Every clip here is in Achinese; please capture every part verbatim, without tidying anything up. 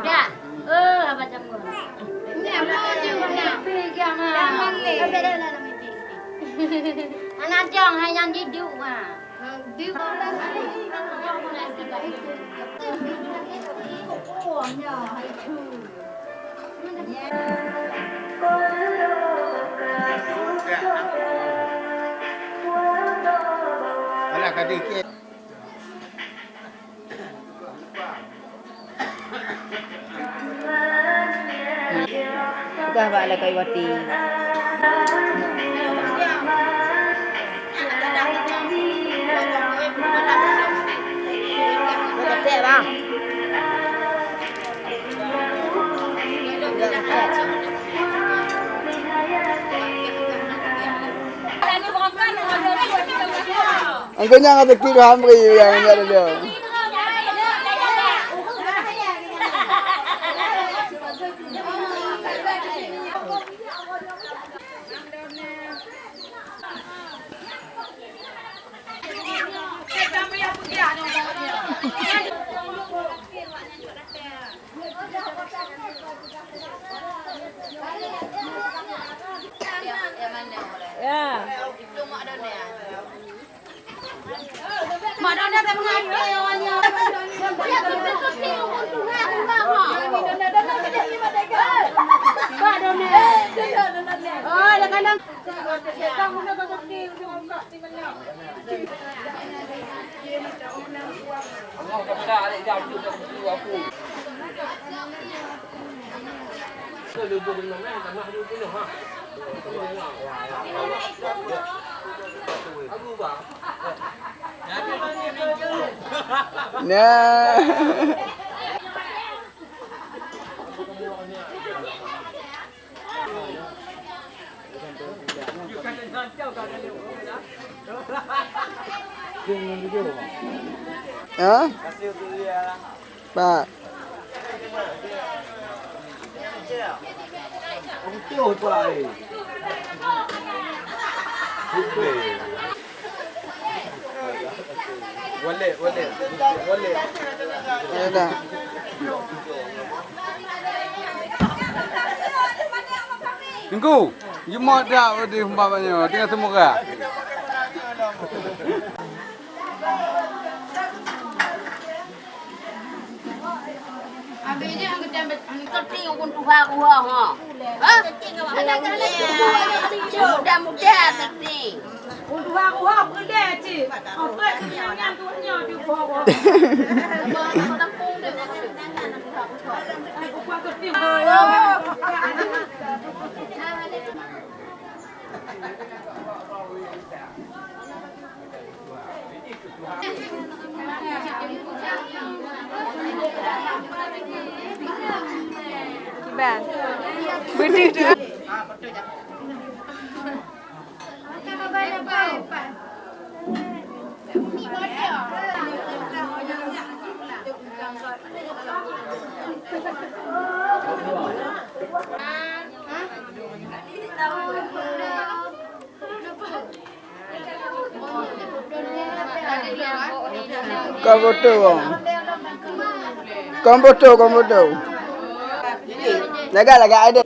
Dah. Eh, apa jamu? Ini apa jamu? Mimpi dia, Ma. Jangan leh. Anak jong hai nyang diduek, Ma. Alah, ka dikit. Peugah bak Lakaiwati. Engkau nyang kata klik Hamri yang nyak dulu. Ya. Nah. Ha? Pak. Wallet, wallet, wallet. Ya dah. Teungku, jumah dak di umpamanya dengan semua. Abis nyan geutém, geutém ngon tuha kuah, ha. Ha? Muda-muda geutém. Ngon tuha kuah peulé cit. Apa tu nyan, nyan tu nyoe di bawah. Kuah geutém. Kiban. Beudeuh tu. Kon foto, kon. Kon foto, kon foto. Lagak, lagak ada.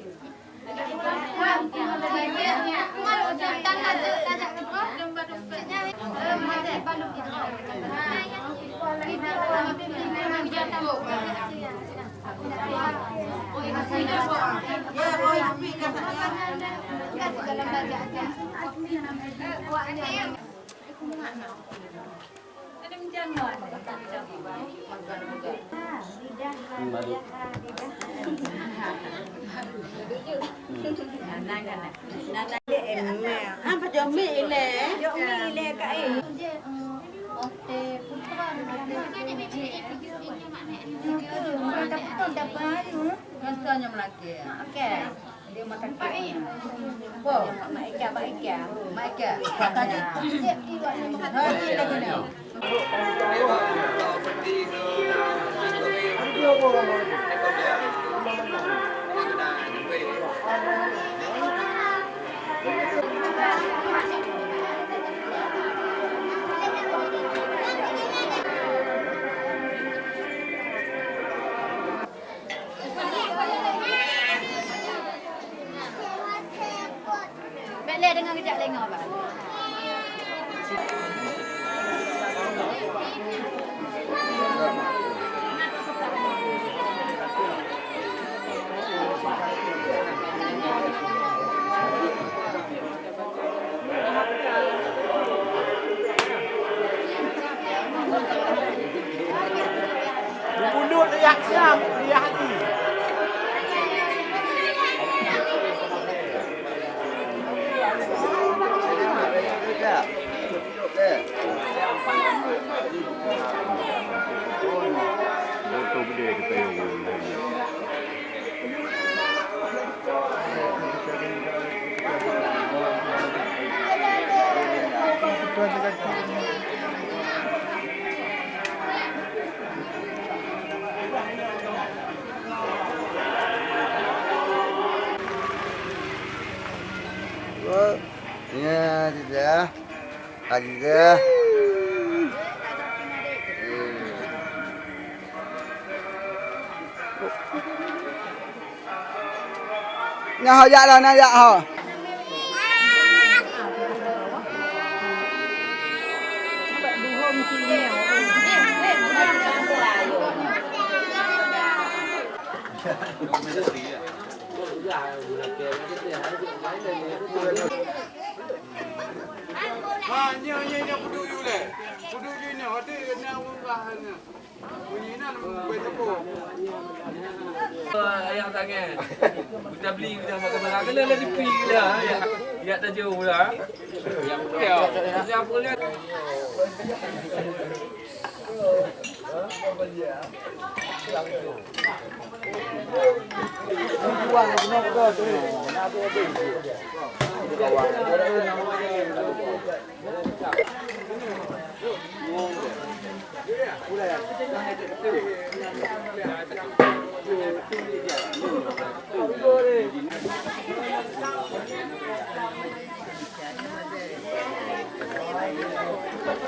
Jangan kejak lengah, Bang. Mulut riak siang, riak hati. Ya, sudah. Lagi ke? Nyoe ho jak lôn, nyoe jak ho. Ha, nyoe, nyoe, nyoe, kudu yue lé. Kudu yue nyoe, até na ureueng bah nyoe. Bunyi na, kué tepuk. Ayah tangan. Kita beli, kita makan barang. Kena ada dipri kita, ya. Tidak tajuk pula. Ya, ya.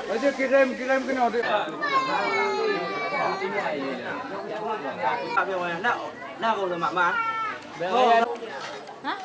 Aja kirim, kirim keunoe. Nak, nak kau lemak man. Hah?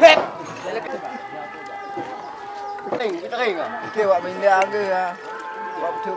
Hep! Teuing, teuing ah. Oke, wak benda ke ya. Wak betul.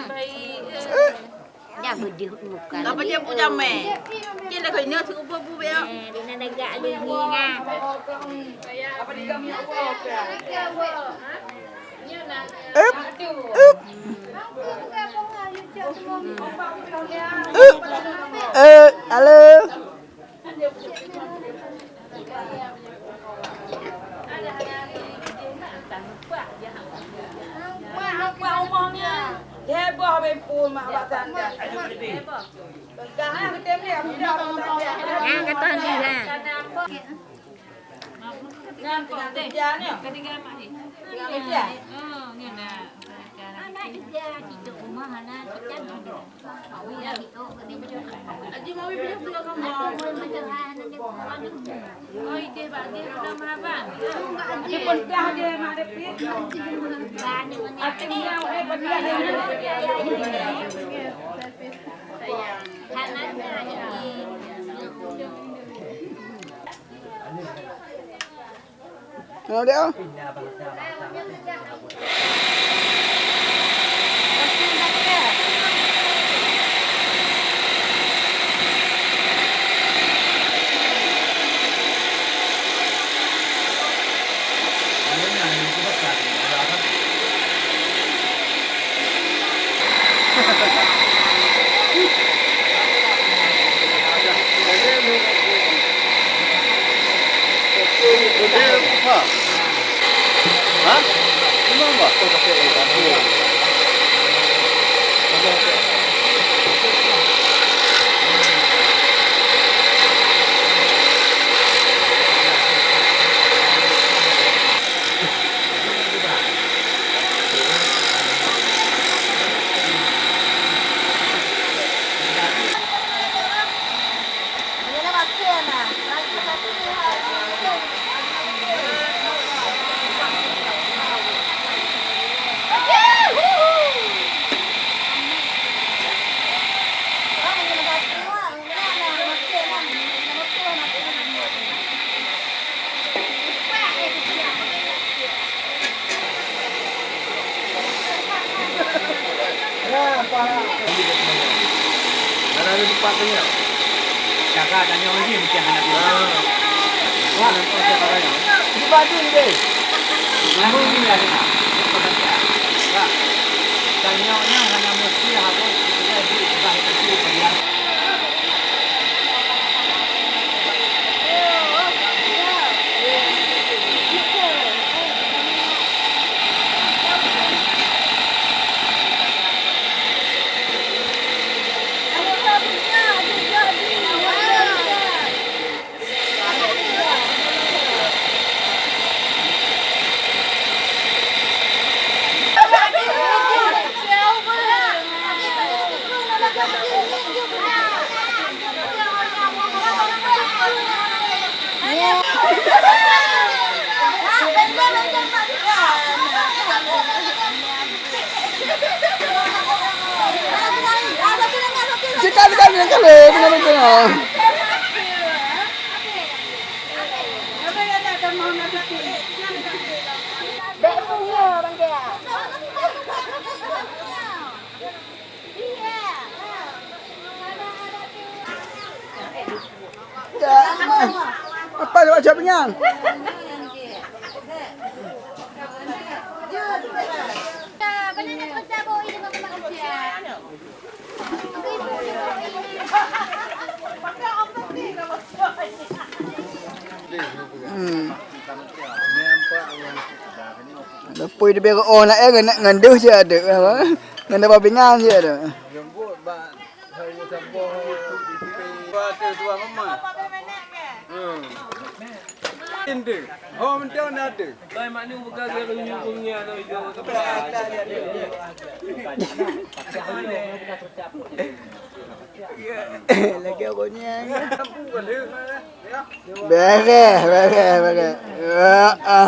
Baik. Dah beudeuh muka. Apa dia puja meh? Dia dah kena suruh bu bu ya. Eh, dia nak agak lagi nah. Up, up, up. Eh, halo. Heboh bepul mak bak tanda. Pegang ah, beutôi ni, aku dah. Nah, kata ni, nah. Nyan tinggai kerja ni. Tinggai kerja. Anak kerja di rumah, anak kita. Haji Mawi punya pulang kamu. Halo, Dek, oh. Cara tanyong lagi mungkin hana. Wah, di Badui deh. Nganu ni lah. Tanyong nyan hana mesti harus kita di sebelah itu. Cekak-cekak nyang kale, tengah-tengah. Bèk punya bang dia. Ya, apa lewat jawab nyan? Hmm. Leupui leubeh oh nak eh ngon, ngon deuh je ada apa? Ngon deuh babingan je ada. Hmm. Inde. Ho mentang na ada. Lagi aku ni. Bereh, bereh, bereh. Ya, ah.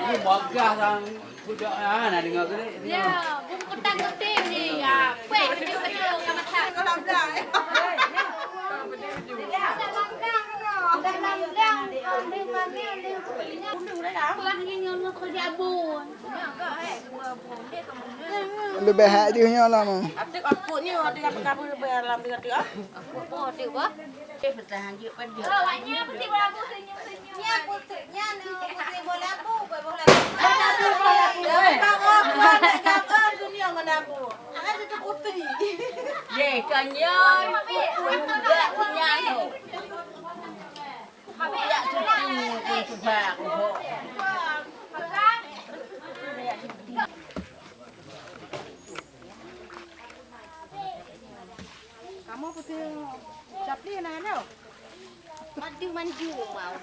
Ni bagah sang budak ah, nak dengar ke ni? Ya, bukan kutang kuting ni. Ya, pek betul-betul ka masak. Dalam gang, dalam gang, dalam gang, dalam gang. Pulang ni nyonya kerja abon. Leubeh hak jih nyoe lah, Mang. Atuk akut ni, atuk apa-apa leubeh alam dia tu ah. Akut apa atuk bah? Eh, bertahan je pada dia. Oh, awaknya putih belabu senyum-senyum. Nya putih, nya nu putih belabu, buat bola. Dah apa, dah apa, dah apa, dunia ngon abu. Angan itu putih. Ye, kan ya, putih juga punya tu. Habis ya cuti pun sudah. Kamoe putih capli na nyoe. Madu manju mau.